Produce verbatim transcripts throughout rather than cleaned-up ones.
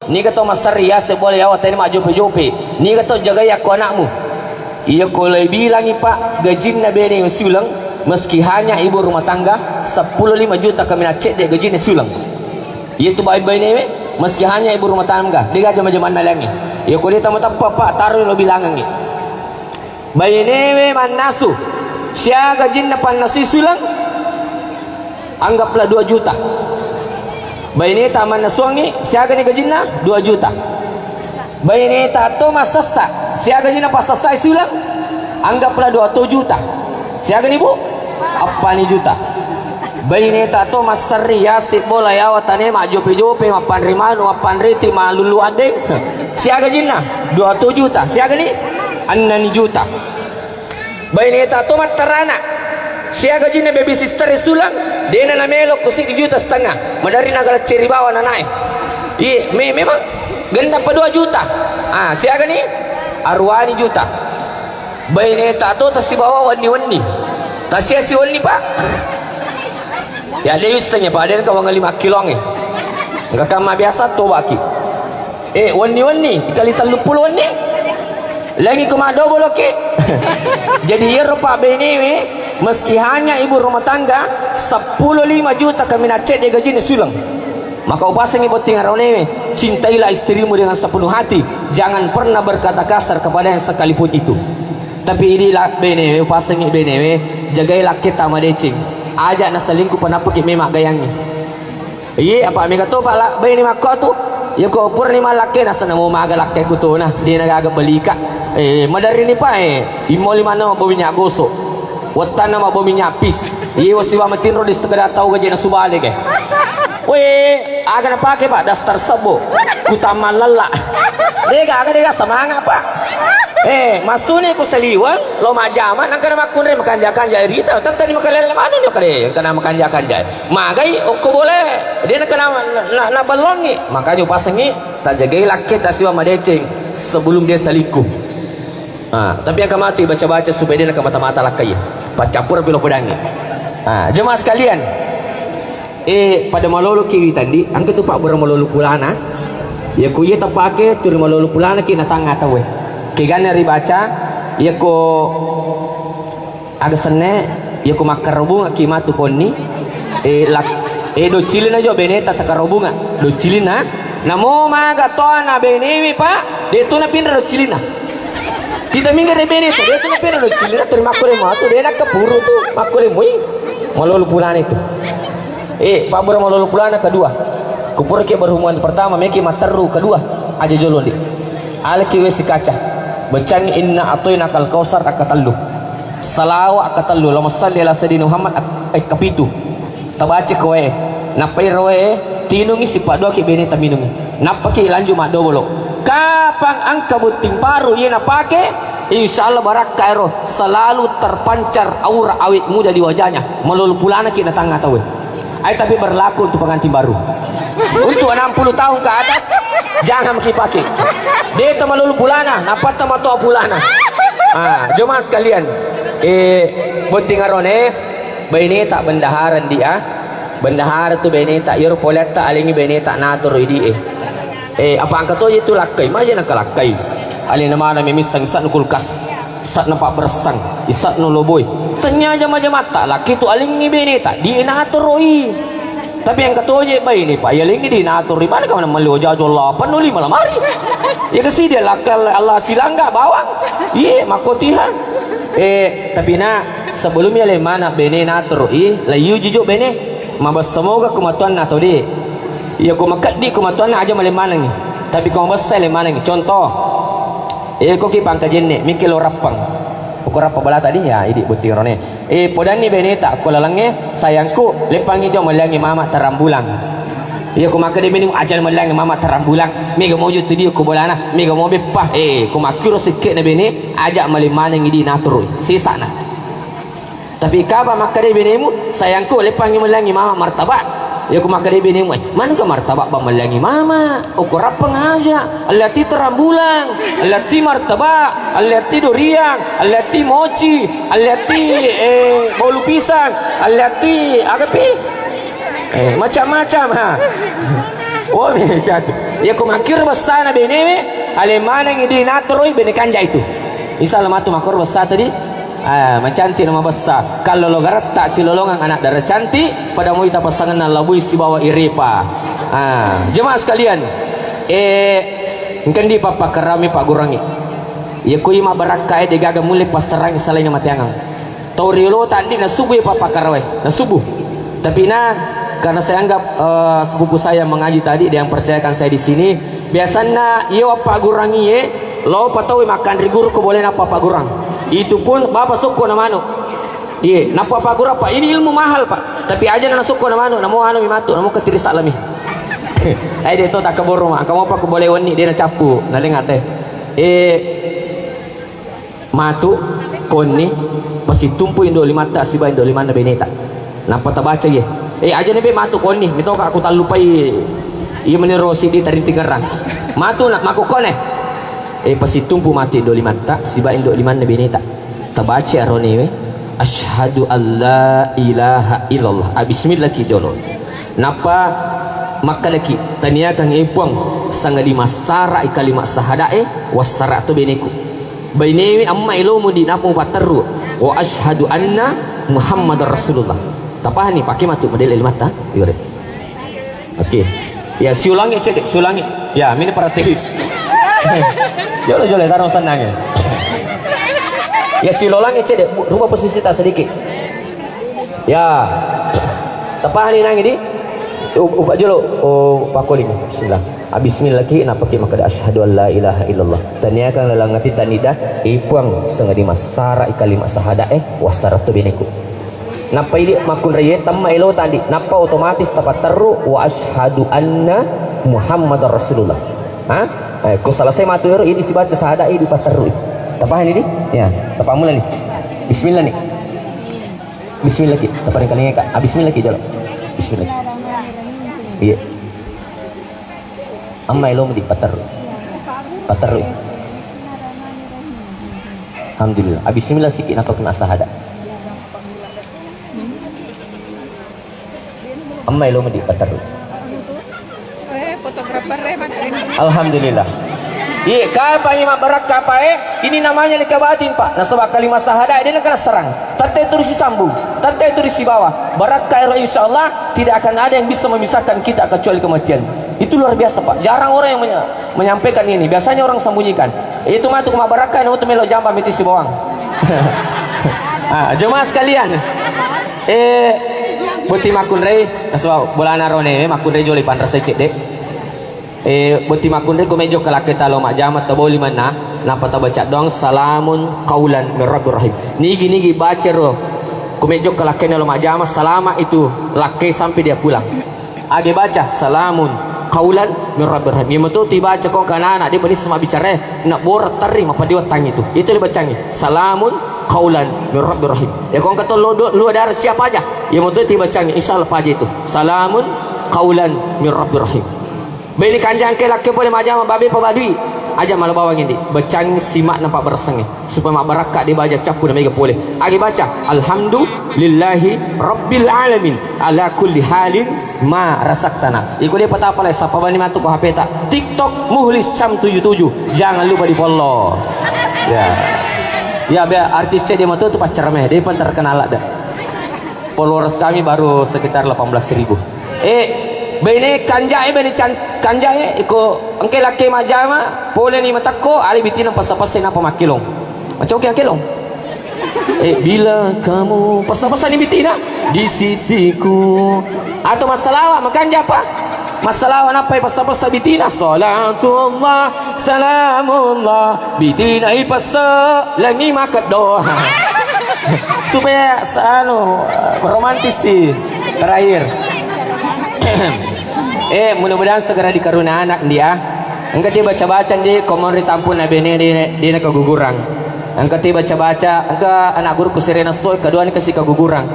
Niga to massarri yase bola yawa tani majjope-jope. Niga to jagai akko anakmu. Iya ko le bilangi, Pak, gajinna bene siuleng, meski hanya ibu rumah tangga, seppulo lima juta kaminang cedde gajinna siuleng. Iya tu bai-, bainewe, meski hanya ibu rumah tangga, dega jama-jamanna langi. Iya ko dia tamu teppa, Pak, taruh lo bilangangi. Bainewe mannasu, siaga jinna pannasui sulang? Anggaplah dua juta. Baineta mannasuangngi, siagani gajinna? Dua juta. Baineta to massessa, siaga jinna passassai sulang? Anggaplah dua to juta. Siagani, Bu? Appani juta. Baineta to massarri yase bola yawa tane majjope-jope, mappanre manu, mappanreti, malullu addeng. Siaga jinna? Dua to juta. Siagani? Ennani juta. Baineta to mattarana. Siaga jinna baby sister sulang? Dena namelo ko siddi juta setengah. Maderri nagalacceri bawa nanae. Iye, me-, memang genna pa dua juta. Ah, siagani? Aruani juta. Baineta to tasibawa wenni-wenni. Tasia siwenni, Pak. Ya, de wissengngi, Pak, de engka wangeng lima kiloangngi. Engka kamma biasa tobaki. Eh, wenni-wenni, kali telluppulo wenni. Lagi ko maddoboloki. Jadi, iyaro, Pak, benewe, meski hanya ibu rumah tangga, seppulo lima juta kaminang cedde gajinna suleng. Maka upasengngi botting aronewe, cintailah istrimu dengan sepenuh hati, jangan pernah berkata kasar kepada yang sekalipun itu. Tapi idi la-, benewe, upasengngi benewe, jagai lakketa madeceng. Aja naselingkuh pa nappaki memang gayangngi. Iye, apa mega to, Pak, la-, bene makko tu. Iya ko purani mallakke nasana mo maga lakke kutona, de nagaga belika. Eh, maderri ni, Pak, eh, immo limanna mabbo minyak gosok. Wettanna mabbo minyak pis. Iye, wasiwa matinro di segala tau gaje nasubale ke. Weh, aga napake, Pak? Daster sebbo. Kutamma lella. Dega, aga dega semangat, Pak. Eh, masuni ku saliweng, lo majjama, nangka na makkunrai makanja-kanja rita, tentang di makalele manu ni kade, kana makanja-kanja. Magai, okko bole, de nangka na, na, na bellongi. Makanya upasengi, tajagai lakke tasiwa madeceng sebelum dia selingkuh. Ah, tapi engka matu baca-baca supaya de nangka mata-mata lakkai. Paccappur pilo pedangi. Ah, jemaah sekalian. Eh, pada malolo ki witandi, engka tu pabbura malolo pulana. Iya ko iya tapake turi malolo pulana ki natangnga tauwe. Keganna ribaca, iya ko aga senne, iya ko makkarobunga ki matu konni, eh, lak-, eh, docilina jo beneta takarobunga, docilina. Namo maga toana benewi, Pak, de tu napinra docilina. Tita mingga re bene tu, de tu napinra docilina, turi makkure matu, de nakka puru tu, makkure mui. Malolo pulana itu. Eh, pabbura malolo pulana kedua. Kupuraki berhubungan pertama, meki matteru kedua. Aja jolo di. Alaki wesi kaca. Bacangi inna atoina kal kausar akka tellu. Salawa akka tellu. Allahumma salli ala sayyidina Muhammad ak-, eh, kepitu. Tabaca kowe. Nappai roe, tinungi sipa dua ki bene taminungi. Nappaki lanjut maddobolo. Kapang engka butting paru iya napake, insya Allah barakka ero selalu terpancar aura awet muda di wajahnya. Malolo pulana ki natangnga tauwe. Ai, tapi berlaku untuk pengantin baru. Untuk enam puluh tahun ke atas, jangan maki pakai. Deta malulu pulana, napatta matoa pulana. Ah, jemaah sekalian, eh, botting arone, baineta bendahara ndi, ah. Bendahara tu baineta, iyaro poletta alengi baineta natoro idi, eh. Eh, apa engka toje tu lakkai, maja nengka lakkai. Alena mana memissang isatna kulkas, isatna pabberessang, isatna loboi. Tennia jama-jamatta, lakki tu alengngi beneta, di natoroi. Tapi engka toje baine, pa yalengngi di natoroi, mana ka mana melli ojajo Allah, penuh lima lemari. Ya kasi dia lakka Allah silangga bawang. Iye, makkotiha. Eh, tapi na, sebelum yaleng mana bene natoroi, layuji jo bene. Mabessa moga kumatuanna atau di. Iya, ko makeddi kumatuanna aja maleng manengngi. Tapi ko mabessa leng manengngi. Contoh, eh, ko ki pangkajenne, mikki lo rappang. Ko rappang bala tadi, ya, idi botting rone. Eh, podanni beneta, ko lalengnge, sayangku, leppangi jo malliangngi mama tarang bulang. Iya, ko makkeda mini aja malliangngi mama tarang bulang. Mega mojo tu dia ko bolana, mega mo beppa. Eh, ko makkiro sikke'na bene, aja maleng manengngi di naturui. Sisana. Tapi kaba makkeda benemu, sayangku, leppangi mellangi mama martabak. Ya, ku makkeda benemu, eh, mana ke martabak ba mellangi mama? Uku rappeng aja. Allati terang bulang, allati martabak, allati duriang, allati moci, allati, eh, bolu pisang, allati agapi? Eh, macam-macam, ha. Oh, biasa tu. Ya, ko makkiro bessana benewe, ale maneng idi natoroi bene kanja itu. Insya Allah matu makkoro bessa tadi. Ah, macantik nama bessa. Kalau lo garatta silolongang anak dara cantik, pada moi tapassangenna labui sibawa irepa. Ah, jemaah sekalian, eh, engkendi pappakarami paggurangi. Ya, ko ima barakka e degaga mulle passarangi salaina mateangang. Tau riolo tadi nasubu ya papakarawe, nasubu. Tapi na, karena saya anggap eh, sepupu saya mengaji tadi, dia yang percayakan saya di sini, biasanya iya wappagurangi ye, lo patau makan riguru ko boleh napa pagurang. Itu pun bapak sokko na manu. Iya, napa pagurang pak? Ini ilmu mahal pak. Tapi aja na sokko na manu, namo anu mi matu, namo ketiri salami. Ai de to tak keboro ma, kamu apa ko boleh wenni dia na capu, na dengate. Eh, Matu konni pasittumpu indo limatta siba indo limanna beneta. Nappa tabaca ye. Eh, aja nebe matu konni, mitoka aku tallupai iya meniro sidi tarintingerang. Matu nak maku kone. Eh, pasittumpu matu indo limatta siba indo limanna beneta. Tabaca aronewe. Asyhadu alla ilaha illallah. Ah, bismillah ki jolo. Nappa makkedaki, taniakang e Puang, sangadi massara'i kalima sahada'e, wassara to beneku. Bainewe amma elomu di napa mupatterru. Wa asyhadu anna Muhammadar Rasulullah. Tapahani, pake matu model ilmatta? Iyore. Oke. Ya, siulangi cedde, siulangi. Ya, mini perhati. Jolo, jolo, tarong senang ya. Ya, siulangi cedde, bu- rubah posisi tak sedikit. Ya. Tapahani nangi di? U- Upa jolo, oh, pakoling. Bismillah. Ah, bismillah ki, napaki makkeda asyhadu an la ilaha illallah. Taniakang laleng ati tanida, ipuang sengadi massara i kalimat sahada e, wassara to beneku. Nappa idi makkunraiye tamma elo tadi, nappa otomatis tapatterru wa asyhadu anna Muhammadar Rasulullah. Ha? Eh, ko selesai matu ero, idi sibaca sahada, idi patterru. Tapahani di? Ya, tapamula ni. Bismillah ni. Bismillah ki. Taparing kalinga ka. Ah, bismillah ki jolo. Bismillah. Iya. Amma elo di patterru. Patterru. Alhamdulillah. Ah, bismillah siki napaki massahada. Amma elo di patterru. Eh, fotografer e, Mas Rin. Alhamdulillah. Iya, kapangi mabbarakka apa e? Ini namanya nikah batin, Pak. Nasaba kalimat sahada e, dia nakana serang. Tette itu disambung, tette itu disibawa. Barakka ero, insya Allah tidak akan ada yang bisa memisahkan kita kecuali kematian. Itu luar biasa, Pak. Jarang orang yang menya- menyampaikan ini. Biasanya orang sembunyikan. Itu matu kuma barakka, itu melo jamba miti sibawang. Ah, jemaah sekalian. Eh, boti makkunrai, nasaba bolana rone, eh, makkunrai joli panrasa cedde. Eh, boti makkunrai ko mejo kalakke talo majjama taboli manna, napa tabaca doang salamun qaulan min rabbir rahim. Nigi-nigi baca ro, ko mejo kalakke nalo majjama, salama itu lakke sampai dia pulang. Age baca, salamun qaulan min rabbir rahim. Iya meto ti baca ko kanana, de' panissa mabbicara, na bora terri mapadiwa tangi tu. Itu dibacangi. Salamun qaulan min rabbir rahim. Ya ko engka to lo do- luar daerah siapa aja? Iya meto ti bacangi, insya Allah paja itu. Salamun qaulan min rabbir rahim. Beli kanjang ke lakke pole majama babe pa badui. Aja mala bawang ini. Bacangi simak nampak berasangi. Supaya mabbarakka di baja cappu na mega pole. Agi baca, alhamdulillahi rabbil alamin ala kulli halin ma rasaktana. Iko de patapa lai, sapa bani matu ko H P ta. TikTok Muhlis Cam tujuh tujuh. Jangan lupa di follow. Ya. Ya, biar artis cedde matu tu pacar meh. Dia pun terkenal ada. Followers kami baru sekitar delapan belas ribu. Eh, bene kanjae, bene can- kanjae, iko engke lakke majama, pole ni matakko, ale bitina passa-passa napa makkilong. Macoki akkelong. Eh, bila kamu passa-passa ni bitina di sisiku. Atau massalawa, makanja apa? Massalawa nappai passa-passa bitina. Salatullah, salamullah, bitina ipassa langi makeddo. Supaya sa- anu, romantis sih terakhir. Eh, mudah-mudahan segera dikaruniai anak dia. Engka ti baca-baca di komon ri tampung na bene di, di na kegugurang. Engka ti baca-baca, engka anak guru ku serena so, kedua ni kasi kegugurang.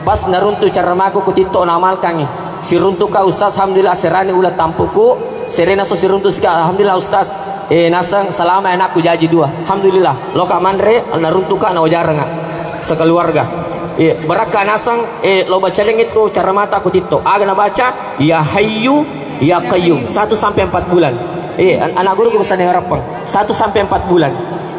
Pas naruntu cara maku ku tito na amalkangi. Siruntu ka ustaz, alhamdulillah serani ula tampuku. Serena so siruntu sika, alhamdulillah ustaz. Eh, naseng salama anakku jaji dua. Alhamdulillah. Loka manre, naruntuka na wajaranga. Sekeluarga. Eh, barakka naseng, eh, lo baca lengit tu cara mata ku tito. Aga na baca, ya hayyu, Ya Qayyum, satu sampai empat bulan. Eh, an-, anak guruku pesan yang rapang. Satu sampai empat bulan.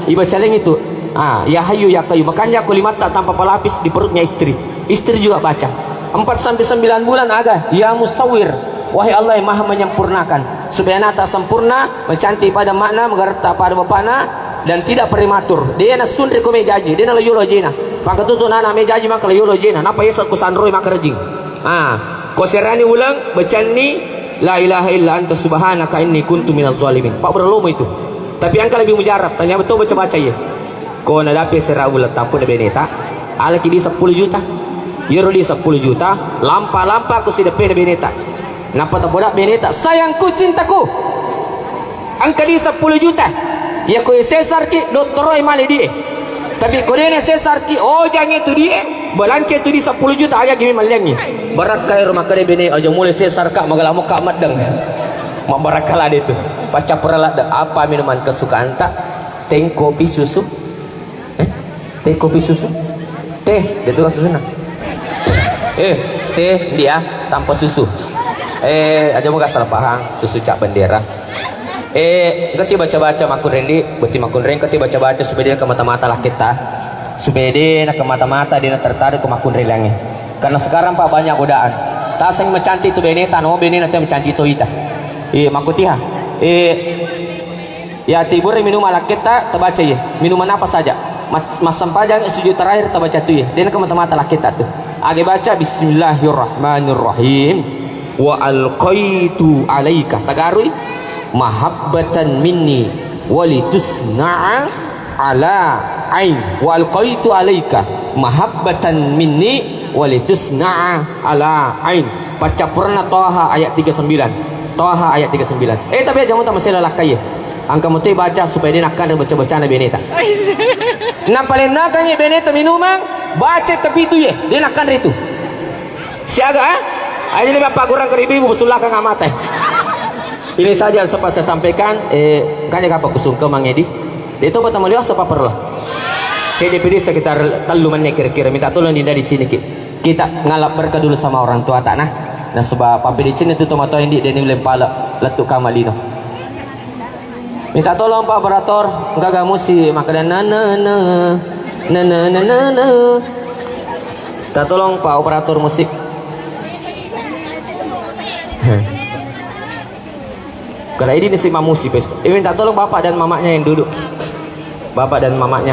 Ibaca lagi itu. Ah, ya Hayyu ya Qayyum. Makanya aku limatta tanpa pelapis di perutnya istri. Istri juga baca. Empat sampai sembilan bulan aga. Ya Musawwir. Wahai Allah yang maha menyempurnakan. Supaya anak tak sempurna, mencantik pada makna, mengerti pada bapakna, dan tidak prematur. Dia na sunri ko mejaji, dia na layu lojena. Maka tutu nana mejaji maka layu lojena. Napa yesa ku sanroi maka rejing. Ah, ko serani ulang, bacanni, "La ilaha illa anta subhanaka inni kuntu minaz zalimin." Pak berlomo itu. Tapi angka lebih mujarab, tanya betul baca-baca ya. Ko nadapi sera uleng tampuna beneta, alaki di sepuluh juta. Yero di sepuluh juta, lampa-lampa ku sideppena beneta. Nappa tapoda beneta, "Sayangku, cintaku. Engka di sepuluh juta. Ya ko sesarki, dottoro e male die. Tapi ko dene sesarki, oh jange tu die, belance tu di sepuluh juta aja kimi mallengi." Barakka ero makkeda bene, "Aja mulai sesarka, magalamokka maddeng." Mabbarakka lade tu. Paccappura ladde, "Apa minuman kesukaanta? Teh, kopi, susu?" Eh? Teh, kopi, susu? Teh, dia tu susu nah. Eh, teh dia tanpa susu. Eh, aja moga salah paham, susu cap bendera. Eh, engka ti baca-baca makkunrendi, beti makkunreng engka ti baca-baca supaya dia kemata-mata laketta. Supaya dia na kemata-mata dia na tertarik ke makkunrelangi. Karena sekarang Pak banyak godaan. Taseng mencantik tu beneta, no benena tu mencantik tu ita. Eh, makkutiha. Eh, Ya, tibure minumang lakketta, tabaca iye. Minuman apa saja? Mas-, massempajang sujud terakhir tabaca tu iye. Dena ke mata-mata lakketta tu. Age baca, "Bismillahirrahmanirrahim. Wa alqaitu alaika." Tagarui. "Mahabbatan minni walitusna'a ala ain. Wa alqaitu alaika mahabbatan minni walitusna'a ala ain." Paccappurenna Toha ayat tiga sembilan. Toha ayat tiga sembilan. Eh, tapi aja muta masela lakkai. Angka mutai baca supaya dia nakkan baca-bacana beneta. Napalennakangi beneta minumang, baca tapi itu ye, dia nakkan itu. Siaga, ah? Aja dia bapak kurang ke ibu-ibu besulakang amate. Ini saja yang sempat saya sampaikan. Eh, kanya kapal kusungke mangedi. Itu pertama lihat apa perlu? C D P D sekitar telu menit kira-kira. Minta tolong Dinda di sini, Ki. Kita ngalap berkah dulu sama orang tua tak nah. Nasaba pappedecenna tu tomatoa indi deni uleng pala lettu kama lino. Minta tolong Pak Operator, gaga musik makkeda na na na na na na na na. Minta tolong Pak Operator musik. Karena ini nasi mamusi pesta. Eh, minta tolong bapak dan mamanya yang duduk. Bapak dan mamanya.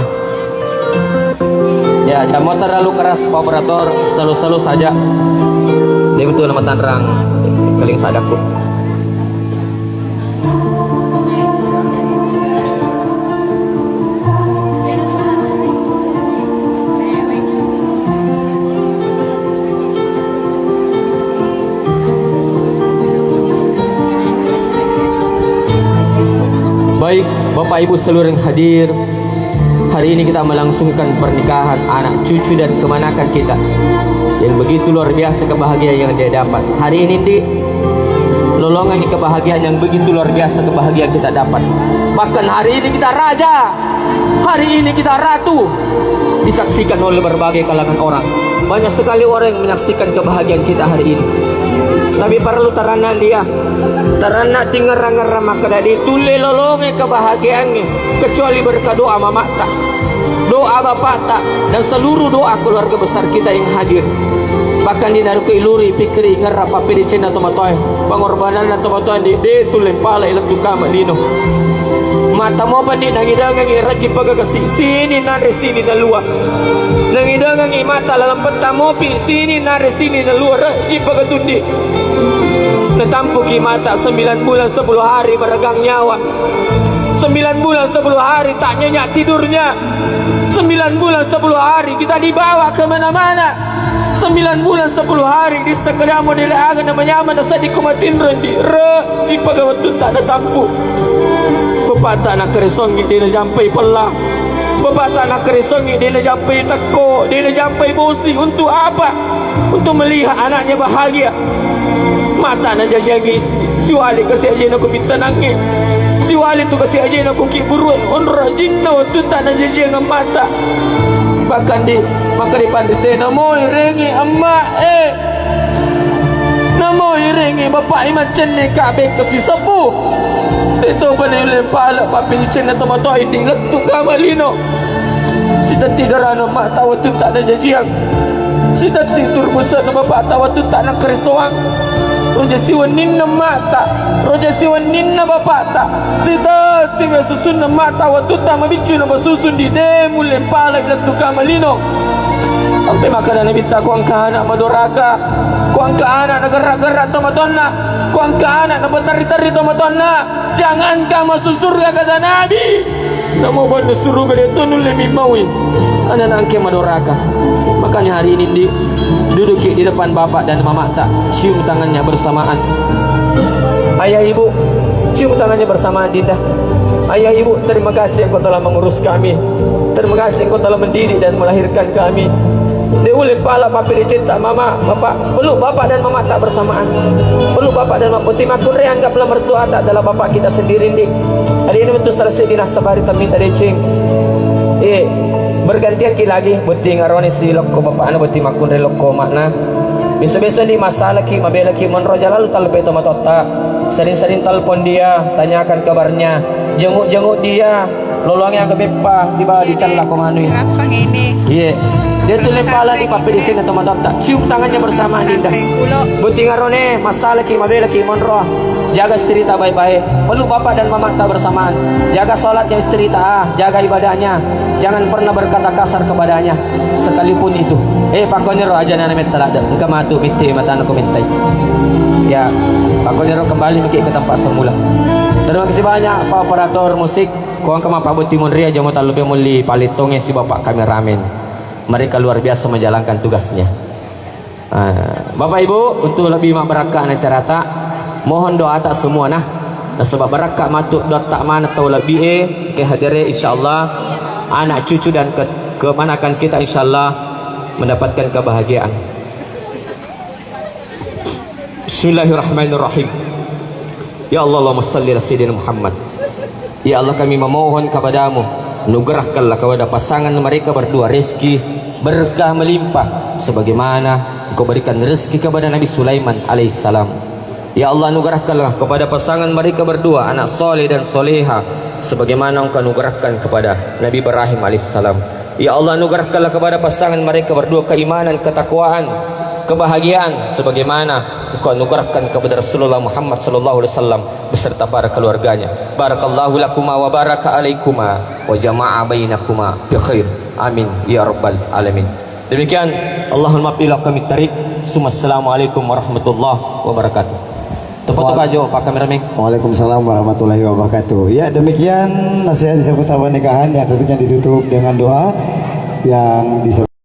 Ya, jangan mau terlalu keras, Pak Operator. Selalu-selalu saja. Dia betul nama tanrang keling sadaku. Baik, Bapak Ibu seluruh yang hadir, hari ini kita melangsungkan pernikahan anak cucu dan kemanakan kita yang begitu luar biasa kebahagiaan yang dia dapat. Hari ini, Ndi, lolongan kebahagiaan yang begitu luar biasa kebahagiaan kita dapat. Bahkan hari ini kita raja. Hari ini kita ratu, disaksikan oleh berbagai kalangan orang. Banyak sekali orang yang menyaksikan kebahagiaan kita hari ini. Tapi perlu taranna dia, taranna tingerang-ngerang makkeda de tulle lolonge kebahagiaannya kecuali berkat doa mamatta, doa bapatta, dan seluruh doa keluarga besar kita yang hadir. Bahkan di naruku iluri pikiri ngerra pappedecenna tomatoae, pengorbananna tomatoae, de, de tulle pala ilettu kama lino. Mata mopa, Ndi, nangidangangi rajji pagagasi, sini nanre sini nalua. Nangidangangi mata lalempetta mopi, sini nanre sini nalua, rajji pagatundi. Natampuki mata sembilan bulan sepuluh hari meregang nyawa. Sembilan bulan sepuluh hari tak nyenyak tidurnya. Sembilan bulan sepuluh hari kita dibawa kemana-mana. Sembilan bulan sepuluh hari di sekalian model aga nama nyaman na seddi kumatinro di re di pagawettu tak ada tampu. Bapak tak nak keresongi dia jampai pella. Bapak tak nak keresongi dia jampai teko, dia jampai bosi. Untuk apa? Untuk melihat anaknya bahagia. Mata najajiangi siwali kasi ajena ku pittanangnge. Siwali tu kasi ajena ku kiburue. Onro jinna wettu tak najajiang mata. Bahkan di maka di pandite namo irengi amma eh. Mo irengngi bapa'i maccenne ka bekka siseppu. De'to bane ulle pala pappidicenna tomatoa idi lettu kama lino. Sitetti darana matta wattutta najajiang. Sitetti turbusenna bapatta wattutta nakkaresoang. Roja siwenninna matta, roja siwenninna bapatta. Sitetti susunna matta wattutta mabiccu na masusun di de mulle pala lettu kama lino. Ampe makkeda Nabitta, ko engka ana madoraka, ko engka ana nagerra-gerra tomatoanna, ko engka ana napaterri-terri tomatoanna, jangankan masuk surga, kata Nabi. Namo banna suruga de to nulle mimmaui. Ana nangke madoraka. Makanya hari ini, Ndi, duduki di depan bapak dan mamata, cium tangannya bersamaan. Ayah ibu, cium tangannya bersamaan, Dinda. Ayah ibu, terima kasih engkau telah mengurus kami. Terima kasih engkau telah mendidik dan melahirkan kami. De ulle pala pappidicenna mama, bapak, peluk bapak dan mama tak bersamaan. Peluk bapak dan mama, botting makkunrai, anggaplah mertua tak adalah bapak kita sendiri, Ndi. Hari ini betul selesai dinas sabari temita deceng. Eh, bergantian ki lagi, botting arone si lokko bapakna, botting makkunrai lokko makna. Besok-besok ni masalah ki, mabela ki, monro jalan lu talpe tomatotta. Sering-sering telepon dia, tanyakan kabarnya, jenguk-jenguk dia. Loloangngi aga beppa sibawa dicella ko manui. Iya. Dia tulle pala di pappidicenna tomatoatta. Cium tangannya bersama Dinda. Botting arone, masalaki, mabelaki, monro. Jaga istrita baik-baik. Peluk bapak dan mamatta bersamaan. Jaga sholatnya istrita, ah, jaga ibadahnya. Jangan pernah berkata kasar kepadanya sekalipun itu. Eh, pakoniro ajana metta ladde. Engka matu mitti matana ko mettai. Ya, pakoniro kembali maki ke tempat semula. Terima kasih banyak Pak operator musik. Ko engka mappabotting monri, aja mo tallupe molli palettongnge si Bapak kameramen. Mereka luar biasa menjalankan tugasnya. Ah, Bapak Ibu, untuk lebih mabbarakka acarata, mohon doata semua nah. Nasaba barakka matu doatta maneng tau lebih e, ke hadere, insyaallah anak cucu dan ke-, keponakan kita insyaallah mendapatkan kebahagiaan. Bismillahirrahmanirrahim. Ya Allah, Allahumma salli ala Sayyidina Muhammad. Ya Allah, kami memohon kepadamu, nugerahkanlah kepada pasangan mereka berdua rezeki berkah melimpah sebagaimana Engkau berikan rezeki kepada Nabi Sulaiman alaihissalam. Ya Allah, anugerahkanlah kepada pasangan mereka berdua anak soleh dan soleha sebagaimana Engkau anugerahkan kepada Nabi Ibrahim alaihissalam. Ya Allah, anugerahkanlah kepada pasangan mereka berdua keimanan, ketakwaan, kebahagiaan sebagaimana Engkau anugerahkan kepada Rasulullah Muhammad sallallahu alaihi wasallam beserta para keluarganya. Barakallahu lakuma wa baraka alaikuma wa jama'a bainakuma bi khair. Amin ya rabbal alamin. Demikian, Allahumma fil kami tarik. Summa assalamualaikum warahmatullahi wabarakatuh. Tepuk tangan jo, Pak Kameramen. Waalaikumsalam warahmatullahi wabarakatuh. Ya, demikian nasihat seputar pernikahan yang tentunya ditutup dengan doa yang bisa